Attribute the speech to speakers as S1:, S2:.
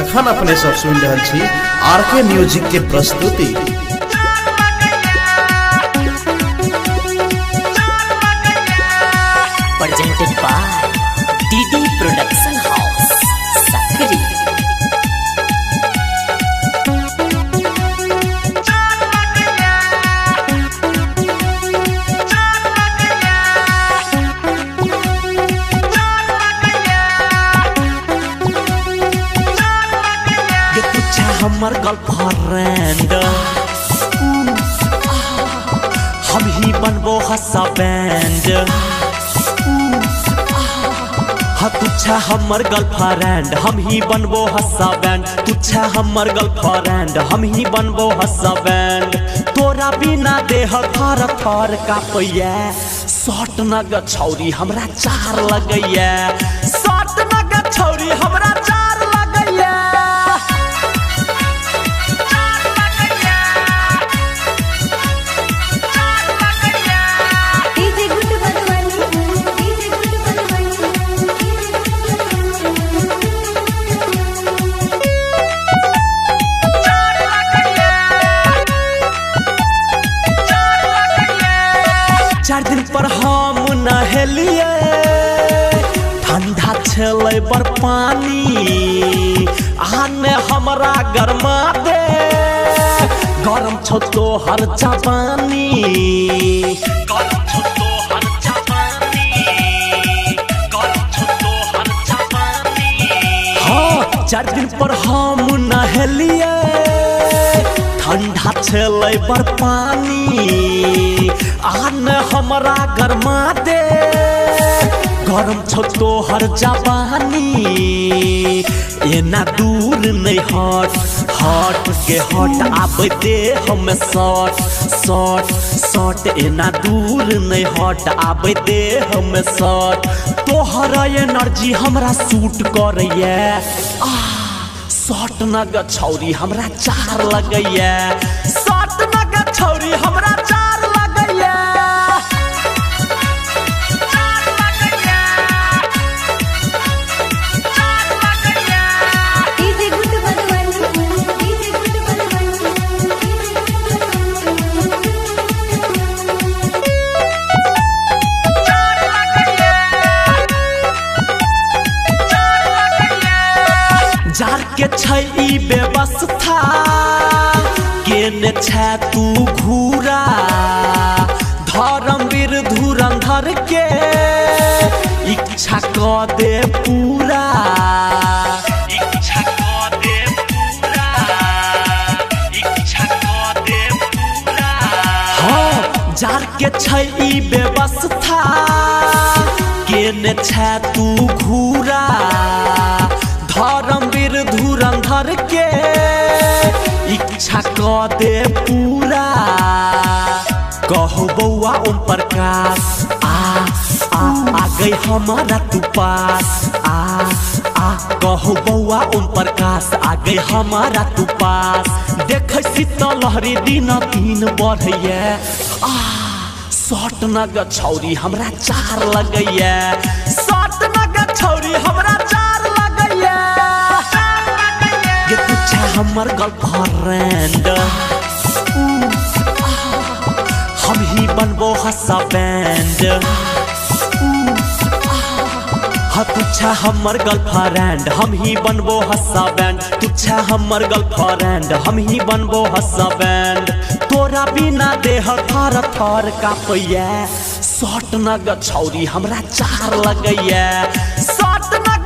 S1: एखन अपने सब सुनि रहल छी आर के म्यूजिक के प्रस्तुति।
S2: Presented by DD Production House, Sakri.
S3: ये तुच्छा हमर गर्लफ्रेंड, हम ही बनबो हसा बैंड। हाँ तुच्छा हमर गर्लफ्रेंड, हम ही बनबो हसा बैंड। तुच्छा हमर गर्लफ्रेंड, हम ही बनबो हसा बैंड। तोरा बिना देह थर थर कापैया, शर्ट नग छौरी हमरा चार लगैया। शर्ट नग छौरी हमरा चार लगैया।
S4: DJ Guddu Madhubani, DJ Guddu Madhubani, DJ Guddu.
S3: चार दिन पर हम नहेलिए, ठंडा छलै बड़ पानी, आने हमरा गरमा दे, गरम छौ तोहर जवानी। गरम छौ तोहर जवानी, गरम छौ तोहर जवानी। हाँ चार दिन पर हम नहेलिए, ठंडा छलै बड़ पानी, आन हमरा गरमा दे, गरम छौ तोहर जवानी। एना दूर नहीं हट हट के हट, आबै दे हम शॉर्ट शॉर्ट शॉर्ट। एना दूर नहीं हट, आबै दे हम शॉर्ट। तोहर एनर्जी हमरा सूट करैया, आ शर्ट नग छौरी हमरा चार लगैया। शर्ट नग छौरी हमरा चार लगैया।
S4: DJ Guddu Madhubani, DJ Guddu Madhubani, DJ Guddu.
S3: जार के छै ई व्यवस्था, केने छै तू घूरा, धर्मवीर धुरंधर के इच्छा क दे पूरा। इच्छा क दे पूरा, इच्छा क दे पूरा। हाँ जार के छै ई व्यवस्था, केने छै तू घूरा, धर्मवीर धुरंधर के इच्छा क दे पूरा। कहो बौआ ओम प्रकाश, आ आ आ गई हमारा तू पास। आ आ कहो बौआ ओम प्रकाश, आ गई हमारा तू पास। देख शीतल लहरी दिन दिन बढ़ैया, आ शर्ट नग छौरी हमरा चार लगैया। शर्ट नग छौरी हमरा चार लगैया। ये तुच्छा हमर गर्लफ्रेंड, हम ही बनबो हसा बैंड। हाँ तुच्छा हमर गर्लफ्रेंड, हम ही बनबो हसा बैंड। तुच्छा हमर गर्लफ्रेंड, हम ही बनबो हसा बैंड। तोरा बिना देह थर थर कापैया, शर्ट नग छौरी हमरा चार लगैया। शर्ट नग